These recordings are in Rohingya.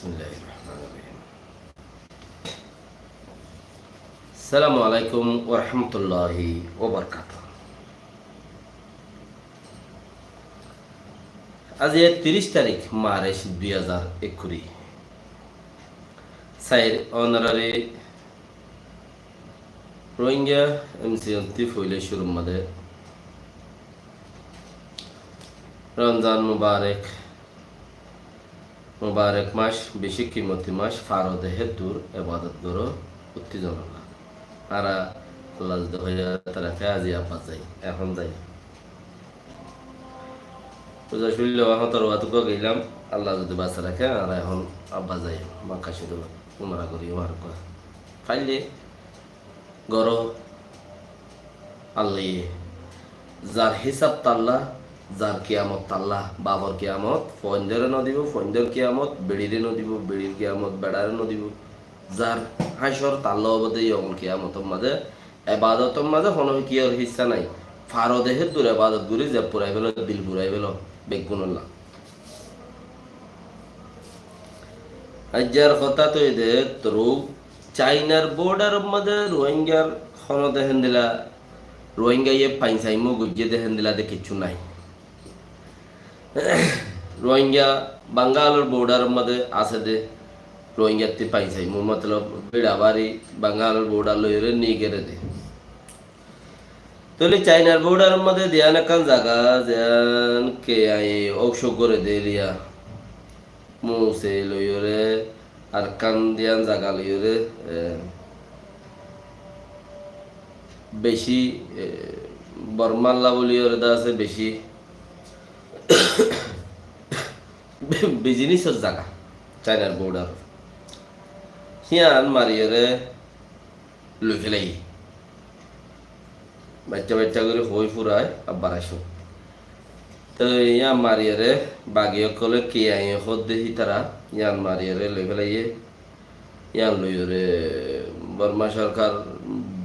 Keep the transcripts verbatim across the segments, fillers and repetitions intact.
Bismillahir Rahmanir Rahim. Assalamu alaikum wa rahmatullahi wa barakatuhu. Aijja tiríc tarík March dui házar ekkuri. Sair honorary Rohingya M C N T foila cúrur mazé Ramzan Mubarek, Mubarek mac, beci kimoti mac, faro de héddur ebadot goró, uttí zon ókkol. Añára Allah zodi hoiye tará ke aijja abba zai, ehón zai. Roza cúllo ehón tor watuka gailam, Allah zodi basa raké, añára ehón abba zai, Makka Córif umra gorí, umra gorí. Faille goró Allaye. Zar hísab talla, zar kiyamot talla, bafor kiyamot, fuaindóre no dibo, fuaindór kiyamot, beçire no dibo, beçir kiyamot, beçare no dibo. Zar hácor talla óibo de yomul kiyamotor mazé, ebadotor mazé hono kiyór hissá nai. Faro de héddur ebadot gorí ze furai félo, dil furai félo, beggúnolla. Aijjar hotá toi de torú Chainar bordaror mazé Rohingyar hono de héndilla, Rohingyaye fainsaimó goijjé de héndilla de kiccú nai. Rohingya Bangalor bordaror mazé asé de, Rohingyattí fainsaimó, motolob, bíça bari Bangalor bordar loiyóre nigere de. Tóile Chainar bordaror mazé de yián ekkán zaga, ziyán ke ai óuk sóuk goré de eriya. Muse loiyóre, Arkán de yián zaga loiyóre, e, beci, e, Bormalla bóliyoré de asé beci bizinisor zaga, Chainar bordar. Híyan mariyóre loi félaiye. Baicca baicca gorí hoi furai abbar aiccé. Toi yián mariyóre bagi ókkole ki aññí hoódde hítara, yián mariyóre loi félaiye. Yián loiyóre Borma sorkar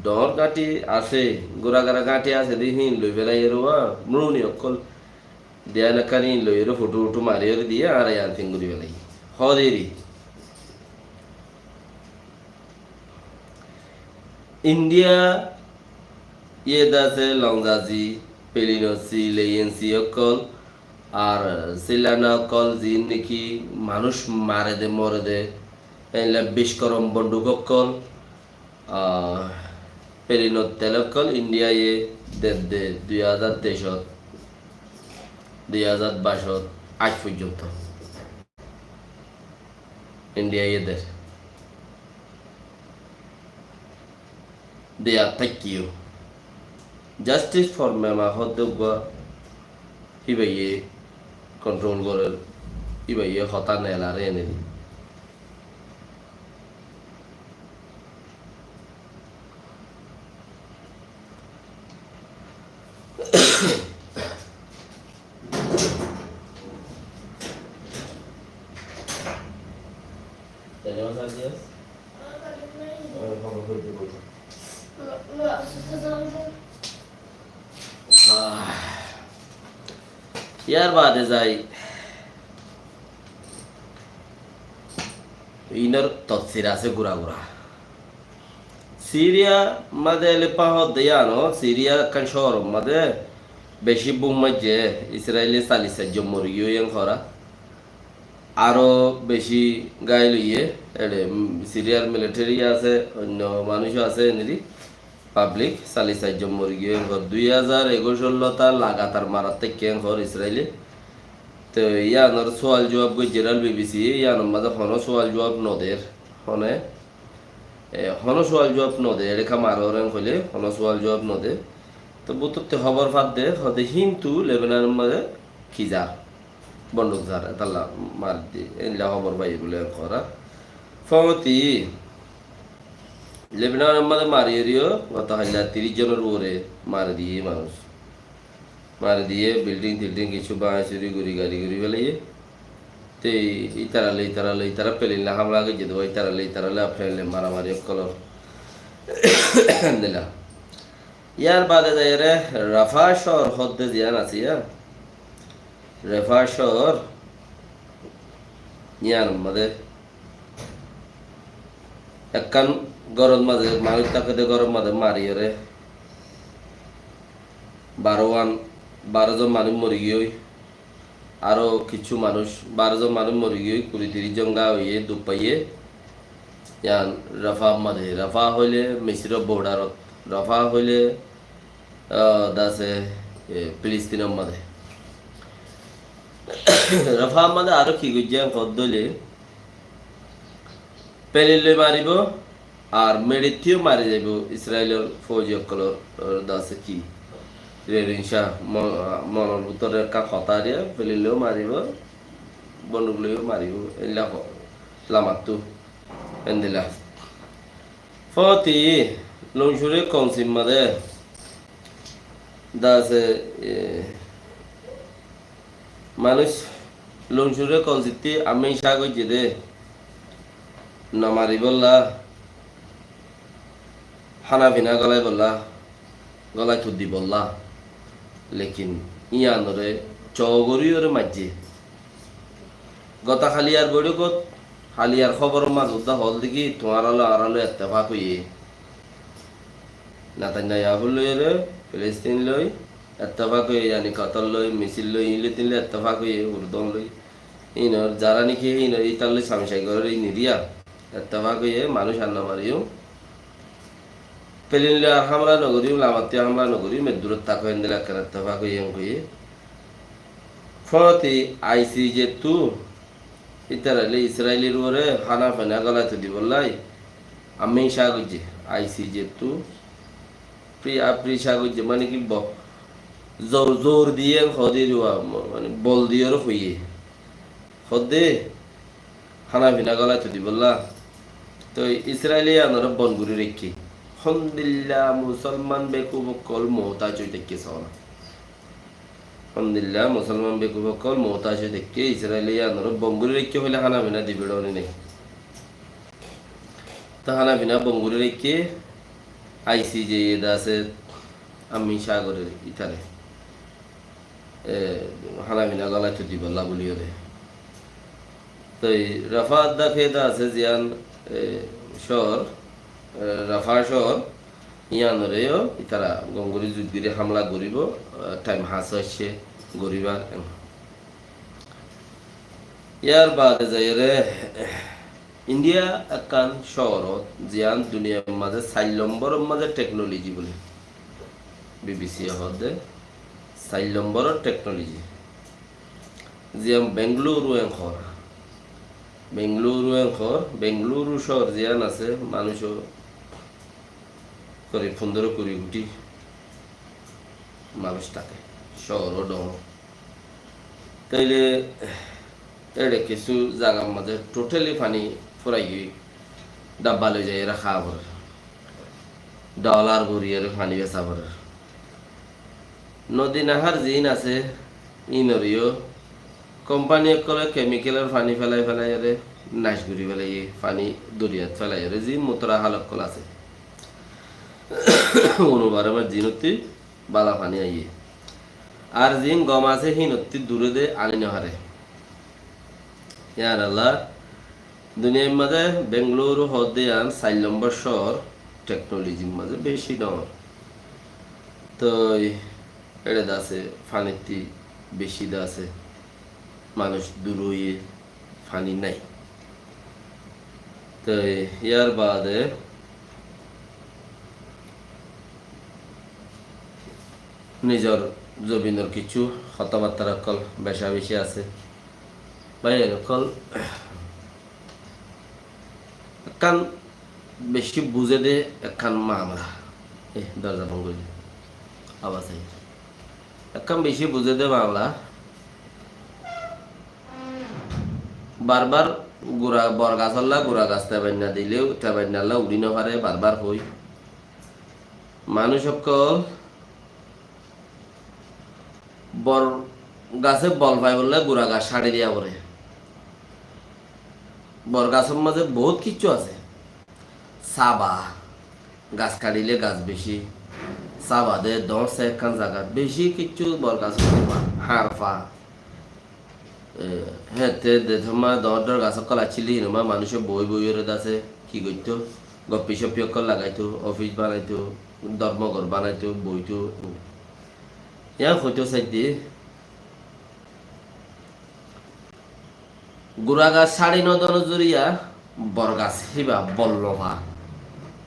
dhoóñr gáñthi asé, gura gara gáñthi asé de híin loi félaiye ruwa, mruni ókkol. Diyan ekkán híin loiyóre fothó uthó mariyóre diye, añára yián tin gorí félaiye. Hoóde eri. Indiya ye de asé longzazi, pelinot si, leyensi ókkol, ar silana ókkol, ziín niki manúic mare de, more de, eilla biskorom bonduk ókkol, ah, pelinot tel ókkol Indiya ye der de dui házar teicot, dui házar baicot, aij foijjonto. Indiya ye der. They are thank you. Justice for Mema hoódde uggúa híbaye control gorer, híbaye hotá nelar ene di. Ah, yar bade zai, inor tofsir asé gura gura. Siriya mazé Aleppo hoódde yián, Siriya ekkán cóor mazé beci bum maijjé, Israile callic haijjon mori giyé yián hoór. Aró beci gail óiye, eçe, um, Siriyar militeri asé, oinno manúic asé, eneri pablik callic haijjon mori giyé yián hoór. Dui házar ekuc lota lagatar marat táikke yián hoór Israile. Te yiánor sual juab goijjé ar B B C, yiánor mazé honó sual juab no der, hone E, honó sual juab no de, eçe kam aró ore hoile honó sual juab no de. Te bútotte hóbor fadde, hode hintu Lebanonor mazé ki zar, bonduk zar, etalla mari di, eilla hóbor faiye bole en hoór. Foti Lebanonor mazé mari eriyo, goto hailla tiríc zonor uore mari diye manúic. Mari diye, bilding tilding kissú báñgi suri guri gari guri félaiye. Te ítara loi, ítara loi, ítara pelin loi hamla goijjé de, ítara loi, ítara loi, pelin loi maramari ókkol ór. Endilla. Yar bade zaiyóre Rafa cóor hoódde ziyán asé, yá. Rafa cóor yíanor mazé ekkán góror mazé manúic táke dé, góror mazé mariyóre baró wán, baró zon manúic mori giyói. Aró kissú manúic, baró zon manúic mori giyói, kuri tiríc zon gáa óiye, duk faiyé. Yián Rafah mazé, Rafah óile Misiror bordarot, Rafah óile, ah, dase, e, Filistinor mazé. Rafah mazé aró ki goijjé hoódde óile, pelin loi maribó, ar meçittú yó mari zaibó Israilor fouji ókkolor, or dase ki, Rerin Shah, mo-, monor bútore ekkán hotá diyé, pelin loi yó maribó, bonduk loi yó maribó, eilla ho-, lamattú, endilla. Fóti, Loncure kounsir mazé, dase, e, manúic Loncure kounsirttí Amin Shah goijjé dé, no maribólla, hána fina gólaibolla, gólai tuddibolla. Lekin yíanoré cou goríyoré maijjé. Gotá haliyar boiçókot, haliyar hóboror mazé uddá hoól dé ki, tuáñralloi añáralloi ettefak óiye. Netanyahu loi ere, Filistin loi, ettefak óiye, yani Kotor loi, Misir loi, iín loi tin loi ettefak óiye, Urdun loi. Iínor zará niki iínor ítar loi samicai gorér iín eriya, ettefak óiye, manúic ar no mariyum. Pelin loi ar hámla no goríyum, lamattú hámla no goríyum, meddurot táko endilla ekkán ettefak óiye, en hoiye. Fóti I C J ttú Ítaralloi Israilir uore hána fena gólai tuddibolla Amin Shah goijjé, I C J ttú. Pri-, a, pri Shah goijjé, mane ki bo-, zor, zor diye hoóde ruwa, mo-, mane bol diyoré hoiyé. Hoóde hána fena gólai tuddibolla. Toi Israile yíanoré bon gorí raikké. Hondilla musolman bekuf ókkol muhtaj ói táikke sóna. Hondilla musolman bekuf ókkol muhtaj ói táikke, Israile yíanoré bon gorí raikké hoilé hána fina dibe dóri nai. Toi hána fina bon gorí raikké, I C J ye de asé, Amin Shah goré ítare. E, hána fina gólai tuddibolla buliyóre. Toi Rafa adda keda asé ziyán, e, cóor, e, Rafa cóor, yíanoré yó ítara gom gorí zut gorí hámla goríbo, e, thaim hañsé aiccé goríbar en. Yar baade zaiyóre India ekkán cóorot ziyán duniyair mazé sair lombóror mazé teknoloji buli. B B C ye hoódde sair lombóror teknoloji. Ziyán Bengaluru en hoór. Bengaluru en hoór, Bengaluru cóor ziyán asé, manúic ó korib fundoro kuri guthi manúic táke, cóor ó dhoóñr. Tóile éçe kissú zagar mazé totally faní fúrai giyói, dhabba loi zaiyóre háa forer, dholar boriyóre faní besa forer. Nodi nahár ziín asé, íinoré yó kompani ókkolé kemikelor faní félai félaiyóre nac gorí félaiye, faní doriyat félaiyoré ziín mutra hál ókkol asé. Unubare mar ziínottí bála faní aiyé. Ar ziín gom asé, híinottí duré de aní nofaré. Yar Allah, duniyair mazé Bengaluru hoódde yían sair lombor cóor, teknolojir mazé beci dhoóñr. Toi éçe de asé, fanittí beci de asé, manúic dur óiye, fani nai. Toi yar baade nizor zobinor kissú hotábattar ókkol beca beci asé. Bái ókkol, ekkán beci buzé de ekkán mamela. E, dorza bon gorí de. Abas aiyér. Ekkán beci buzé de mamela. Barbar gura, bor gasolla gura gas tebainna dile, tebainnalla uçí nofare, barbar hoi. Manúic ókkol bor gasé bol faibolla gura gas cáçi diya fore. Bor gasor mazé bout kissú asé. Saba, gas kaçile gas beci. Saba de dhoóñr se ekkán zagat beci kissú bor gas asé, harfa. E, héte de tomar dhoóñr dhoóñr gas ókkol accíl de, híin or mazé manúice boói boói ore de asé, ki goittó? goppi soppi ókkol lagaitó, ofis banaitó, dormogor banaitó, boitó. Yián hoitó saidde. Gura gas sári no dóno zoriya, bor gas híba bol no fa.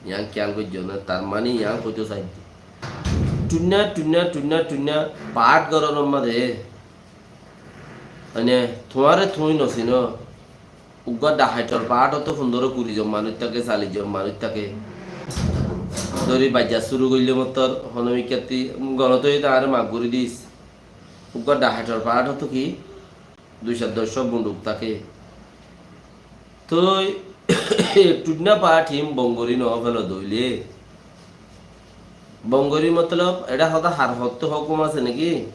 Yián kiyal goijjó na, tar mani yián hoitó saidde. Tuinna, tuinna, tuinna, tuinna, paáth gorónor mazé. Mane, tuáñre tuñí no sinó. Uggúa dhahaitor paáthottu fundóro kuri zon manúic táke, sallic zon manúic táke. Dóri baijja cúru goillé mottor, hono mikkátti gonot óiye de añáre maf gorí dis. Uggúa dhahaitor paáthottu ki? Dui cót doc cót bunduk táke. Toi tuinna paáth hín bon gorí no félo dóile. Bon gorí motolob, eçé hodá har hottú hókum asé né ki?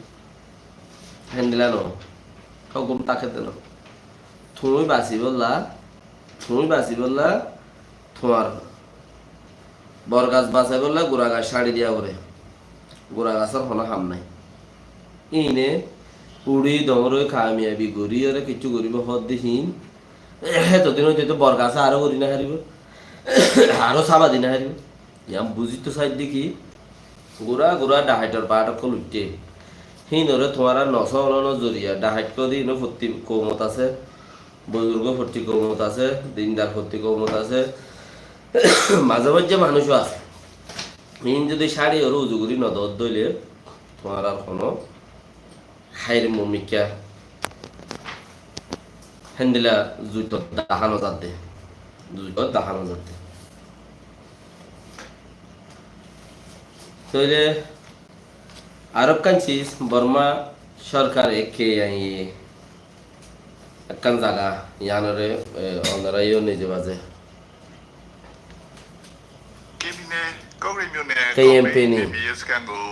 Héndilla no. Hókum táke de no. Tuñí basibólla, tuñí basibólla, tuáñr bor gas basaibólla gura gas sári diya foré. Gura gasór honó ham nái. Íine uçí doóñr ói kamiyabi goríyore kiccú goríbo hoódde hín. Hétodin óite to bor gasé aró gorí no faribó. Aró sába di no faribó. Yián buzíto saidde ki, gura gura dhahaitor paáth ókkol uiththé. Híinoré tuáñra nosó onónor zoriya, dhahait hoóde híno fottí koumot asé, buzurgo fottí koumot asé, dindar fottí koumot asé, mazé mazé manúic ó asé. Híin zodi sári oré uzu gorí no doódde óile, tuáñrar honó háir mumikká héndilla zuitot dahá no zadde, zuitot dahá no zadde. Tóile aró ekkán sis, Borma sorkare ke aññí ekkán zaga yiánoré, e, onorá yó nize baze K M P နဲ့ ကော့ကရိတ်မြို့နယ် KNP ကော့ကရိတ်နယ်မြေရဲစခန်းကို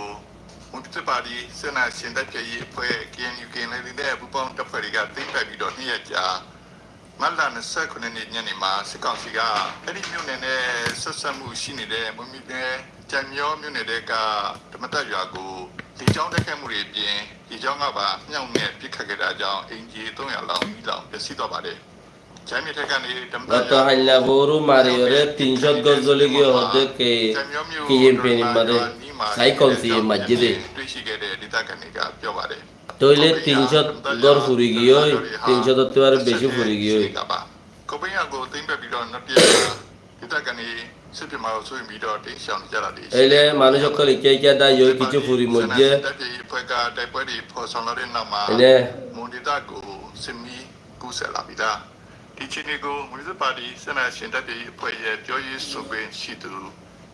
မွန်ပြည်သစ်ပါတီ စစ်အာဏာရှင်တိုက်ဖျက်ရေးအဖွဲ့ KNU ကရင်နီအစည်းအရုံး ပူးပေါင်းတပ်ဖွဲ့တွေက သိမ်းပိုက်ပြီးတော့ နှစ်ရက်ကြာ မတ်လ နှစ်ဆယ့်ခုနစ် နေ့ ညနေမှာ စစ်ကောင်စီက အဲဒီမြို့နယ်နဲ့ ဆက်စပ်မှုရှိနေတဲ့ မွန်ပြည်နယ် ကျိုက်မရောမြို့နယ်ထဲက ဓမ္မတရွာကို လေကြောင်းတိုက်ခိုက်မှုတွေအပြင် ရေကြောင်းကပါ မြေမြှောက်နဲ့ ပစ်ခတ်ခဲ့တာကြောင့် အိမ်ခြေ သုံးရာလောက် မီးလောင်ပျက်စီးသွားပါတယ်။ Gotó hailla foóru mariyóre tin cót gór zoli giyói hoódde ke, ke KNP ni mazé, Sai Konsi ye maijjé dé. Tóile tin cót gór furi giyói, tin cót ottú aró beci furi giyói. Éile manúic ókkol ikká ikká dái ói kissú furi moijjé. Éile ကူးစက်လာပြီလား။ ဒီအခြေအနေကို မွန်ပြည်သစ်ပါတီ စစ်အာဏာရှင်တိုက်ဖျက်ရေးအဖွဲ့ရဲ့ ပြောရေးဆိုခွင့်ရှိသူ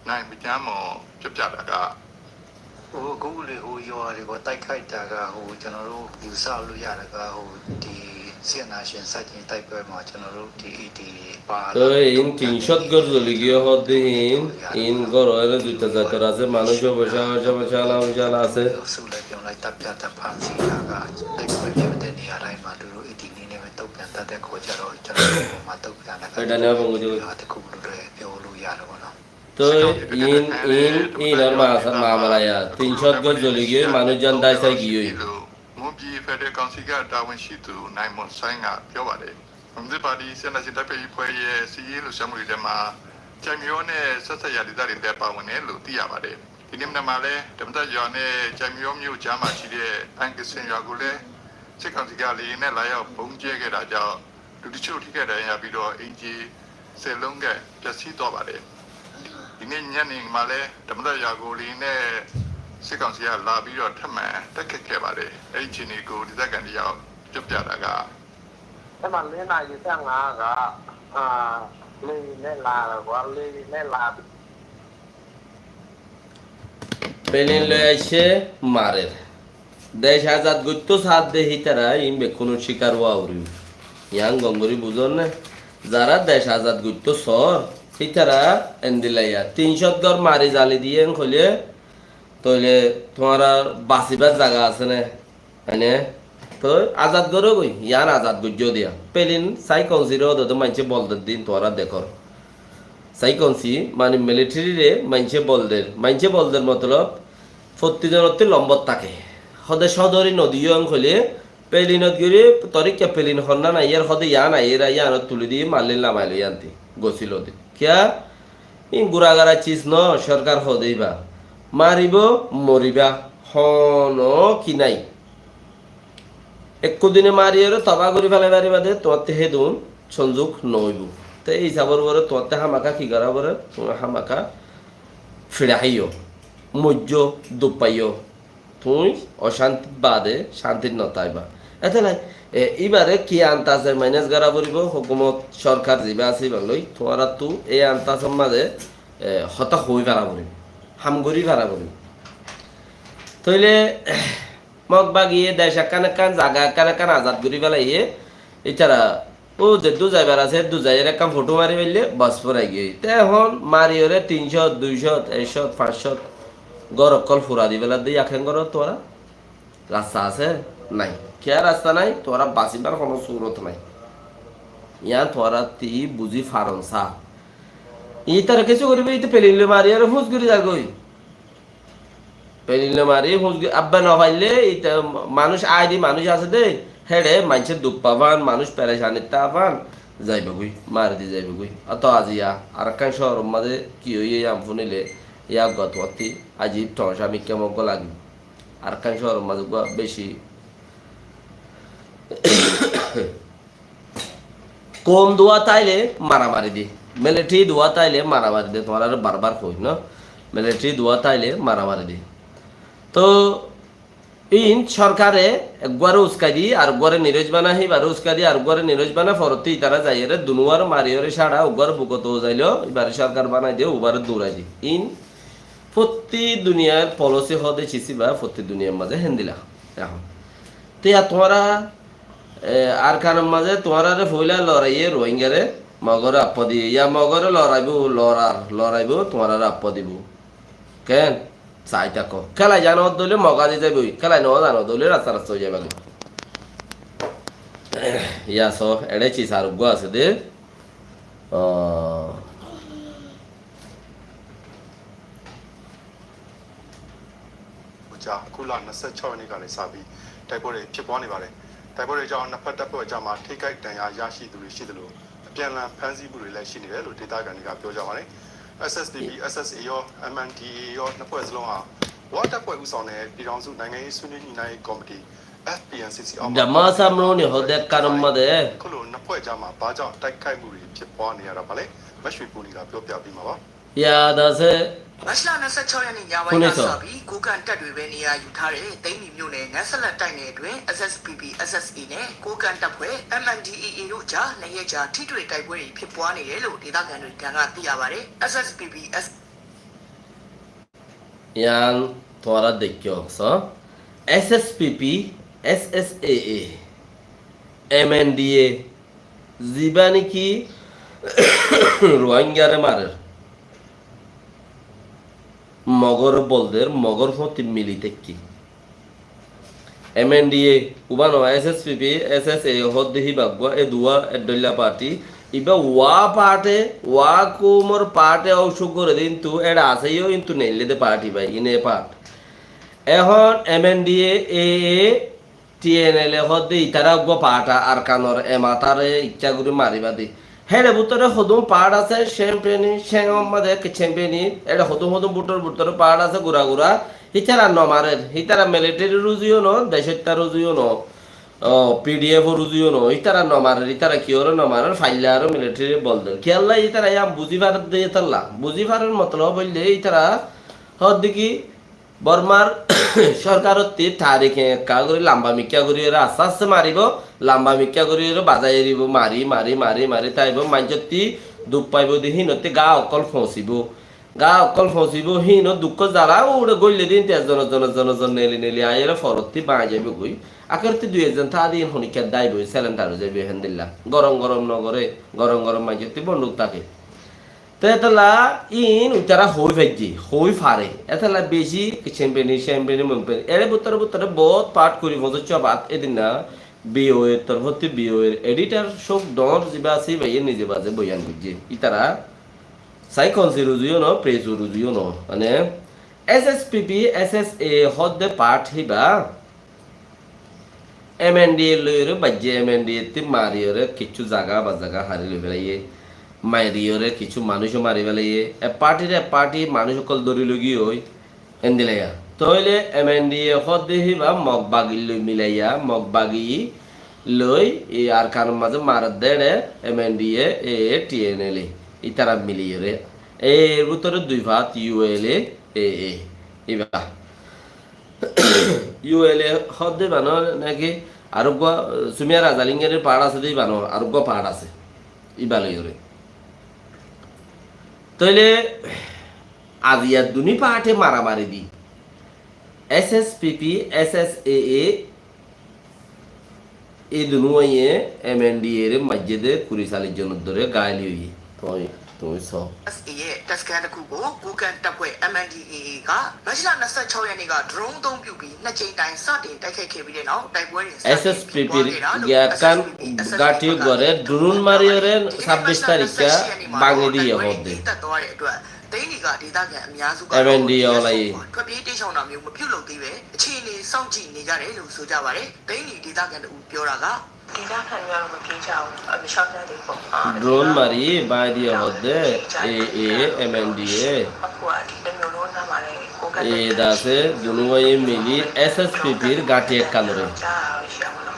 နိုင်မကျန်းမော် ပြောပြတာက ဟို အခုလေ ဟို ရွာတွေကို တိုက်ခိုက်တာက ဟို ကျွန်တော်တို့ ယူဆလို့ရတာက ဟို ဒီ စစ်အာဏာရှင်ဆန့်ကျင်တိုက်ပွဲမှာ ကျွန်တော်တို့ ဒီ ဒီပါလာ Toi in tin cót gór zoli giyé hoódde hín, in gór ore zuita zaitor asé, manúic ó bosá, bosá, bosá, bosá asé. သူ့လည်း ပြုံလိုက် တပ်ဖြတ် တပ်ဖမ်းဆီးတာက တိုက်ပွဲဖြစ်တဲ့နေရာတိုင်းမှာ သူတို့ ဒီနည်းနဲ့ပဲ တုံ့ပြန်တတ်တဲ့ခါကျတော့ ကျွန်တော်တို့ ပုံမှန်တုံ့ပြန်တာက Eda ne abang uju. တခုလို့လည်း ပြောလို့ရတယ်ပေါ့နော်။ Toi in, in, inor ma-, mamala ya, tin cót gór zoli giyói, manúic zan dái sai giyói. မွန်ပြည် ဖက်ဒရယ်ကောင်စီက တာဝန်ရှိသူ နိုင်မွန်ဆိုင်းက ပြောပါတယ်။ မွန်ပြည်သစ်ပါတီ စစ်အာဏာရှင်တိုက်ဖျက်ရေးအဖွဲ့ရဲ့ စစ်ရေးလှုပ်ရှားမှုတွေထဲမှာ ကျိုက်မရောနဲ့ ဆက်စပ်ရာဒေသတွေလည်း ပါဝင်တယ်လို့ သိရပါတယ်။ ဒီနေ့မနက်မှာလည်း ဓမ္မတရွာနဲ့ ကျိုက်မရောမြို့ကြားမှာရှိတဲ့ အန်ကစင်ရွာကိုလည်း စစ်ကောင်စီက လေယာဉ်နဲ့ လာရောက်ဗုံးကြဲခဲ့တာကြောင့် လူတချို့ ထိခိုက်ဒဏ်ရာရပြီးတော့ အိမ်ခြေ ဆယ်လုံးခန့် ပျက်စီးသွားပါတယ်။ ဒီနေ့ညနေမှာလည်း ဓမ္မတရွာကို လေယာဉ်နဲ့ စစ်ကောင်စီက လာပြီးတော့ ထပ်မံတိုက်ခိုက်ခဲ့ပါတယ်။ အဲဒီအခြေအနေကို ဒေသခံတစ်ယောက် ပြောပြတာက အဲ့မှာ လေးနာရီ ဆယ့်ငါးက အာ လေယာဉ်နဲ့ လာတာကွာ။ လေယာဉ်နဲ့ လာပြီး Pelin loi aiccé, marer. Dec azad goittó saádde hítara in bekkúnor cíkar ówa foribó. Yián gom gorí buzón né? Zará dec azad goittó soór, hítara endilla ya tin cót gór mari zali diyé hoilé, tóile tuáñrar basibár zaga asé né? Mane, toi azad gorógoi, yián azad goijjó diya. Pelin Sai Konsiré ódode maincé bol der din tuáñra dekór. Sai Konsi, mane military re maincé bol der. Maincé bol der motolob, fottí zonottú lombot táke. Hóde sódori nodiyó en hoilé, pelinot gori, torikka pelin honna naiyer, hóde yián aiyer, yiánot tuli di, mallin lamailo yiánti. Gosilo de. Kiyá? Ín gura gara cis no, sorkar hoó de íba. Maribó, moribá, hono ki nái. Ekku dine mariyóre tobá gorí félai faribá de, tuáñtte hédun sonzuk no óibo. Te ei hísabor uore tuáñtte hámaka ki gorá foré, tuñí hámaka fiçá háiyo, moijjó, duk faiyó. Tuñí ocánti bade cánti no táiba. Etólla, e, íbare ki antaze mainas gorá foribó, hókumot, sorkar zibá asé íbar lói, tuáñrattú ei antazor mazé, e, hotá hoói fara foribó, ham gorí fara foribó. Tóile, Mog bagiye dec ekkán ekkán, zaga ekkán ekkán azad gorí félaiye, ítara ó zeddú zaibar asé, eddú zaiyóre ekkán fothó mari faille, bos furai giyói. Te ehón mariyóre tin cót, dui cót, ek cót, fañs cót gór ókkol fura di féladde, yá keén goró tuáñra? Rasta asé? Nái. Kiyá rasta nái? Tuáñra basíbar honó surot nái. Yián tuáñra ti buzí faron sá. Ítara kessú goríbo, íte pelin loi mariyóre fús gorí zagói. Pelin loi mari, fús gorí, abba no faille, íte manúic, aidi manúic asé dé, héçe maincé duk fán, manúic perecanit táke fán, zaibogói, mari di zaibogói. Ato aziya, Arakan cóoror mazé ki óiye yián fúnile, yá eggúa tuáñtti ajib tomacá mikká mogó lagibó. Arakan cóoror mazé eggúa beci Koum duwa táile maramari de, militari duwa táile maramari de, tuáñrare barbar hoóir no, militari duwa táile maramari de. Toh ín sorkare eggúare uskai di, areggúare nirój bana, híbare uskai di, areggúare nirój bana, forottí ítara zaiyóre dunuware mariyóre cáça, eggúare bukot uzailo, íbare sorkar banai de, uware durai de. Ín fottí duniyar polisi hoó de cisíba, fottí duniyar mazé héndilla. Ehón. Te yá tuáñra E, Arkanor mazé tuáñrare foóila loraiyé Ruáingare, Mogore affo diyé. Yá Mogore loraibó, lorar, loraibó, tuáñrare affo dibó. Keén? Sai táko. Kélai zano dóile Mog adi zaibói, kélai no zano dóile rasta rasta ói zaibói. Yá so, eçé cis areggúa asé dé. Ó. အကြား အခုလ နှစ်ဆယ့်ခြောက် ရက်နေ့ကနေစပြီး တိုက်ပွဲတွေ ဖြစ်ပွားနေပါတယ်။ တိုက်ပွဲတွေကြောင့် နှစ်ဖက်တပ်ဖွဲ့အကြားမှာ ထိခိုက်ဒဏ်ရာရရှိသူတွေ ရှိသလို အပြန်အလှန် ဖမ်းဆီးမှုတွေလည်း ရှိနေတယ်လို့ ဒေသခံတွေက ပြောကြပါတယ်။ SSPP/SSA ရော MNDAA ရော နှစ်ဖွဲ့စလုံးဟာ ဝတပ်ဖွဲ့ ဦးဆောင်တဲ့ ပြည်ထောင်စု နိုင်ငံရေးဆွေးနွေးညှိနှိုင်းရေးကော်မတီ FPNCC အောက်မှာ Dama Samroni hoó de ekkán mazé. အခုလို နှစ်ဖွဲ့ကြားမှာ ဘာကြောင့် တိုက်ခိုက်မှုတွေ ဖြစ်ပွားနေရတာပါလဲ။ မရွှေပူနီက ပြောပြပေးမှာပါ။ Yad asé. မတ်လ နှစ်ဆယ့်ခြောက် ရက်နေ့ ညပိုင်းကစပြီး ကိုးကန့်တပ်တွေပဲ နေရာယူထားတဲ့ သိန္နီမြို့နယ် နန်းဆလပ်တိုက်နယ်အတွင်း SSPP/SSA နဲ့ ကိုးကန့်တပ်ဖွဲ့ MNDAA တို့ကြား နှစ်ရက်ကြာ ထိတွေ့တိုက်ပွဲတွေ ဖြစ်ပွားနေတယ်လို့ ဒေသခံတွေထံက သိရပါတယ်။ SSPP/SSA Yián tuáñra deikkó, so. SSPP, SSAA, MNDA, zibá néki Ruáingare marer, Mogore bol der, Mogor fúañti mili táikke. MNDA, ubá no, SSPP, SSAA hoó de híba eggúa, e duwá ek dóilla parti. Ibá wá parte, wá koumor parte óusuk gore de, kintu eçe asé yó, kintu neille de parti bái, ine part. Ehón MNDA, AA, TNLA hoó de ítara eggúa part, Arkanor e matare icca gorí maribá de. Héçe bútore hodún part asé, Cempeni, Cengor mazé ekka Cempeni, héçe hodún hodún bútor bútore part asé gura gura. Ítara no marer, ítara military ruzu yó no, decótta ruzu yó no, o, PDF ruzu yó no, ítara no marer, ítara kiyóre no marer, failla aró military bol der. Kiyólla ítara yián buzí farer de ítalla. Buzí farer motolob óilde ítara hoó de ki Bormar sorkarottí Tarik ekka gorí lamba mikká gorí ore aste aste maribó, lamba mikká gorí ore bazai eribó, mari, mari, mari, mari táibo, maincótti duk faibo de hínottí gá ókkol foñsibó. Gá ókkol foñsibó, híno dukkó zala, uçe góille de hínottí ezzon, ezzon, ezzon, ezzon neli, neli aiyóre forottí bañgi zaibói. Akerottí dui ezzon táa de hín honikka dáibo, selendar ói zaibo, héndilla. Gorom, gorom no gore, gorom, gorom maincóttí bonduk táke. Te etolla ín uitara hoói faijje, hoói fare. Etolla beci Cempeni, Cempeni, Mempeni. Ere bútore bútore bout part kuri foñsicco baat edinna BOA r torfótti, BOA r editor Cók Dhoóñr zibá asé, íbaye nize baze boyan goijje. Ítara sai konsi ruzu yó no, presu ruzu yó no. Mane SSPP, SSAA hoó de part híba. MNDA loiyóre baijje, MNDA ttí mariyóre kiccú zaga ba zaga hári loi félaiye. mariyóre kissú manúic mari félaiye. Ek partir ek parti manúic ókkol dóri loi giyói endilla. Tóile M N D A hoódde híba Mog bagi loi milaiya, Mog bagi loi e Arkanor mazé maredde ére M N D A, e, T N L A, ítara miliyóre. Er bútore dui fat U L A, A A, íba. U L A hoódde íba no naki areggúa, Sumia Razalinganir part asé de íba no, areggúa part asé íba loiyóre. Tóile aijja duní parte maramari di S S P P, S S A A, e dunúwaiye M N D A re maijjé de kuri callic zonor dóre gáil óiye. Tuñí, tuñí só. S A A ရဲ့ တပ်စခန်းတစ်ခုကို ကိုးကန့်တပ်ဖွဲ့ M N D A A က မတ်လ နှစ်ဆယ့်ခြောက်ရက်နေ့က ဒရုန်းအသုံးပြုပြီး နှစ်ကြိမ်တိုင် စတင်တိုက်ခိုက်ခဲ့ပြီးတဲ့နောက် တိုက်ပွဲတွေ စတင်ဖြစ်ပွားခဲ့တာလို့ S S P P r giyá ekkán gáthi uggwáre drone mariyóre sabbic tarikká báñgi diye hoódde. သိမ်းနေကဒေသခံအများစုကတော့ M N D A နေရပ်စွန့်ခွာ olaye. ထွက်ပြေးတိမ်းရှောင်တာမျိုး မပြုလုပ်သေးဘဲ အခြေအနေစောင့်ကြည့်နေကြတယ်လို့ ဆိုကြပါတယ်။ သိမ်းနေဒေသခံတဦးပြောတာက ဒေသခံတွေကတော့ မပြေးကြဘူး။ အမလျှောက်ကြသေးဘူးပေါ့။ Drone mari báñgi diye hoódde, A A, M N D A. အခုက ဒီတစ်မြို့လုံးနားမှာလည်း ကိုးကန့် AA ဒါစဲ dunúwaiye mili S S P P r gáthi ekkán ore. ကြားရတော့ ရှိရပါတော့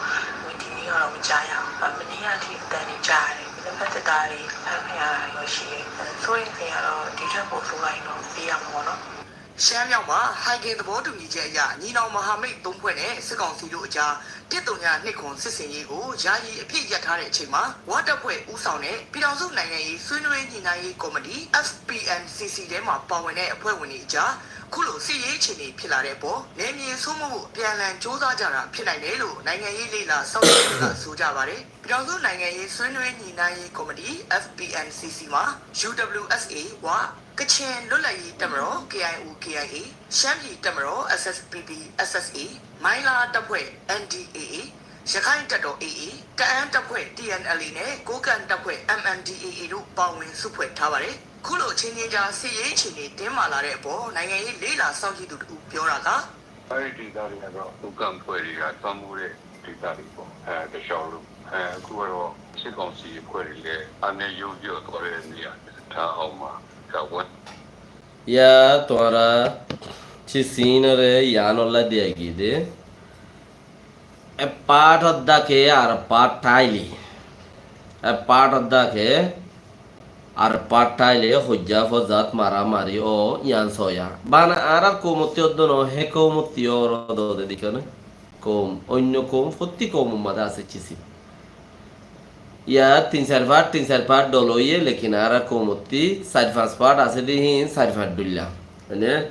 ။ ဒီနေ့ကတော့ မကြားရဘူး။ မနေ့ကအထိ အသံတွေကြားရတယ်။ လက်ဖက်သစ်သားတွေ ဖမ်းခံရတာတွေတော့ ရှိတယ်။ စိုးရိမ်စရာတော့ ဒီထက်ပိုဆိုးလာရင်တော့ ပေးရမှာပေါ့နော်။ ရှမ်းမြောက်မှာ ဟိုင်ဂင်သဘောတူညီချက်အရ ညီနောင်မဟာမိတ်သုံးဖွဲ့နဲ့ စစ်ကောင်စီတို့အကြား တစ်သုညနှစ်ခုနှစ် စစ်ဆင်ရေးကို ယာယီအပစ်ရပ်ထားတဲ့အချိန်မှာ ဝတပ်ဖွဲ့ဦးဆောင်တဲ့ ပြည်ထောင်စုနိုင်ငံရေးဆွေးနွေးညှိနှိုင်းရေးကော်မတီ F P N C C ထဲမှာပါဝင်တဲ့အဖွဲ့ဝင်တွေအကြား ခုလိုစစ်ရေးအခြေအနေဖြစ်လာတဲ့အပေါ် နယ်မြေစိုးမိုးဖို့ အပြန်အလှန်ကြိုးစားကြတာဖြစ်နိုင်တယ်လို့ နိုင်ငံရေးလေ့လာစောင့်ကြည့်သူတွေက ဆိုကြပါတယ်။ ပြည်ထောင်စုနိုင်ငံရေးဆွေးနွေးညှိနှိုင်းရေးကော်မတီ F P N C C မှာ U W S A ဝ၊ ကချင်လွတ်လပ်ရေးတပ်မတော် K I O K I A၊ ရှမ်းပြည်တပ်မတော် S S P P S S A၊ မိုင်းလားတပ်ဖွဲ့ N D A A၊ ရခိုင်တပ်တော် A A၊ တအာင်းတပ်ဖွဲ့ T N L A နဲ့ ကိုးကန့်တပ်ဖွဲ့ M N D A A တို့ပါဝင်စုဖွဲ့ထားပါတယ်။ ခုလိုအချင်းချင်းကြား စစ်ရေးအခြေအနေတင်းမာလာတဲ့အပေါ် နိုင်ငံရေးလေ့လာစောင့်ကြည့်သူတစ်ဦးပြောတာက အဲဒီဒေသတွေကတော့ ကိုးကန့်အဖွဲ့တွေက လွှမ်းမိုးတဲ့ဒေသတွေပေါ့။ အဲ၊ တစ်လျှောက်လုံး။ အဲ၊ အခုကတော့ စစ်ကောင်စီအဖွဲ့တွေလည်း အားနည်းယိုးယွံ့သွားတဲ့နေရာ ထားအောင်မှာ ကဝန်း Yá tuáñra cis iínoré yiánolla diyagiyé dé. Ek part oddá ke ar part tháile, ek part oddá ke ar part tháile hoijjá fozat maramari ó yián soóya. Bana añárar koumottí oddó noó, hé koumottí ó orodó de dikóne. Koum, oinno koum, fottí koumor mazé asé cis. Yá tin sair part, tin sair part dol óiye, lekin añárar koumottí sair fañs part asé de híin sair part dhoilla. Mane,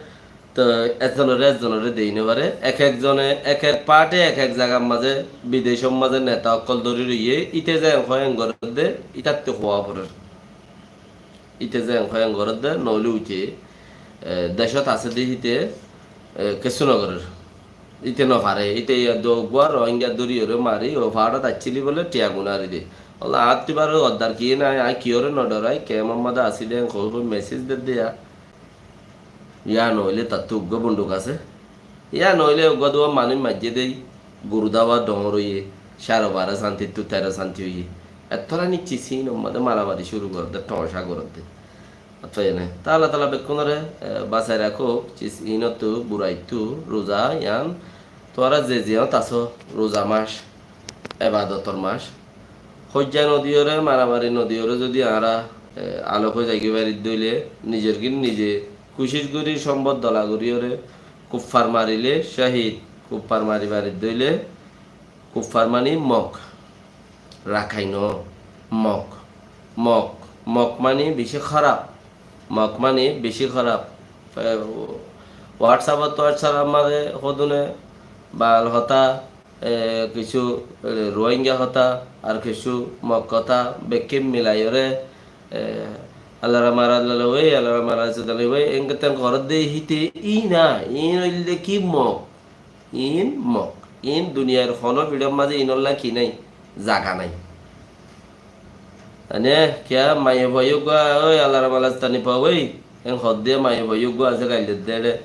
to ekzonoré ekzonoré dei no fare. Ek ekzone, ek ek parte ek ek zagar mazé, bidecor mazé neta ókkol dóri roiye, íte zeén hoó eén gorédde, ítattú hoó forer. Íte zeén hoó eén gorédde, noóile uite, e, decót asé de íte, e, kessú no gorér. Íte no fare, íte yá do uggúa Rohingya dóriyoré mari, ó faárot aiccíli bóle, thiañ gunari de. Ólla, añáttu ibár goddar kiyé nái, aññí kiyóre no dhorai, kemor mazé así de, hoói hoói meséj der de yá. Yá noóile tattú uggúa bunduk asé. Yá noóile uggúa duwa manúic maijjé dé, guru dáwa dhoóñr óiye, sáre baró santittú teró santi óiye. Ettóra niccís híinor mazé maramari cúru gorédde, thoóñca gorédde. Ótoi ene. Tói Allah taala bekkúnoré, e, basai rakók, cis híinottú, buraittú, ruza, yián, tuáñra ze ziyót asó, ruza mac, ebadotor mac. Hoijja nodiyóre, maramari nodiyóre zodi añára, e, alok ói zaigói faridde óile, nizor gín nize kucíc gorí, cómbot dola goríyoré, kuffar marilé cóhid, kuffar mari faridde óile, kuffar mani Mog, Rakhain noó, Mog, Mog, Mog mani bicí hóraf, Mog mani bicí hóraf. E, WhatsApp ot, WhatsApp or mazé hodune bal hotá, e, kessú, e, Rohingya hotá, ar kessú Mog hotá, bekkín milaiyoré, e, Allara mara lala ói, Allara mara lala ói, engettán gorédde híte íin, íin óilde ki Mog, íin Mog, íin duniyair honó fiçór mazé íinolla ki nái, zaga nái. Mane, kiyá maiyafuwa uggúa, ói, Allara mala zitani fa, ói, en hoódde maiyafuwa uggúa asé, gail dedde ére.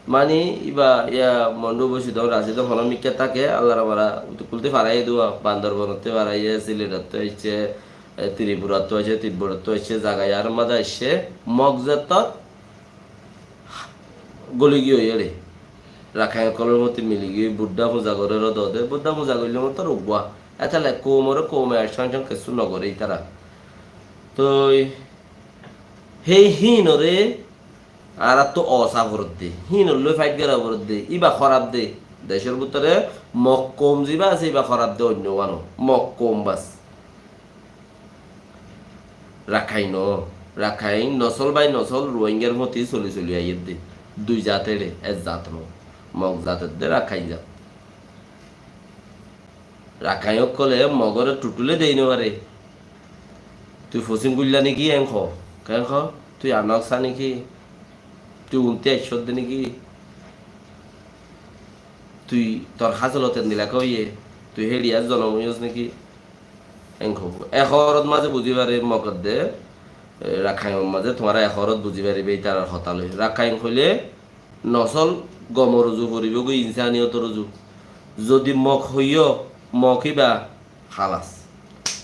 Mani, íba, yá, Mondu Bosidon, Rasidon, honó mikká táke, Allara mala, utu kulti farai dua, Bandarbonottú farai, Siledottú aiccé, e, Tripurattú aiccé, Tibbotottú aiccé, zaga iyár mazé aiccé, Mog zatot goli giyói ére. Rakhain ókkolor foti mili giyói, Buddha fuza gorér de, Buddha fuza goillé mottor uggúa. Étale koumoré koume action action kessú nogoré ítara. Toi hé híinoré añáráttu osa foredde, híinollói fight gora foredde, íba hóraf de. Decór bútore Mog koum zibá asé, íba hóraf de oinno uáno. Mog koum bas. Rakhain no, Rakhain nosól bai nosól Ruáingar foti soli soli aiyér de. Dui zat ére, ek zat no. Mog zat edde, Rakhain zat. Rakhain ókkole Mogoré thutthulé dei no fare. Tui fosím goillá né ki en hoó? Ken hoó? Tui anok sa né ki? Tui unti aiccós de né ki? Tui tor hásolot endilla óiye? Tui héçiyar zonom óiyos né ki? En hoó. E hoórot mazé buzí fare Mog edde, e, Rakhain mazé tuáñra e hoórot buzí faribá ítarar hotá loi. Rakhain hoilé nosól gomor uzu foribóu goi, insaniyotor uzu. Zodi Mog hoiyó, Mog íba hálas.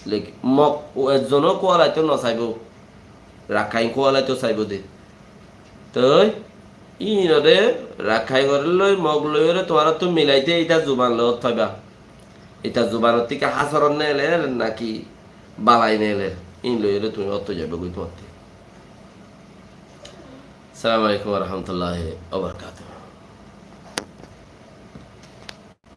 Lek-, Mog o ekzonó kúalaito nosaibóu, Rakhain kúalaito saibóu de. Toi íinoré Rakhain goré loi, Mog loiyoré tuáñráttu milaité íta zuban loiyót faibá. Íta zubanot tíka hásoron neeler náki balai neeler, íin loiyoré tuñí ótto zaibóu goi tuáñráttu. Assalamu alaikum wa rahmatullahi wa barakatuhu.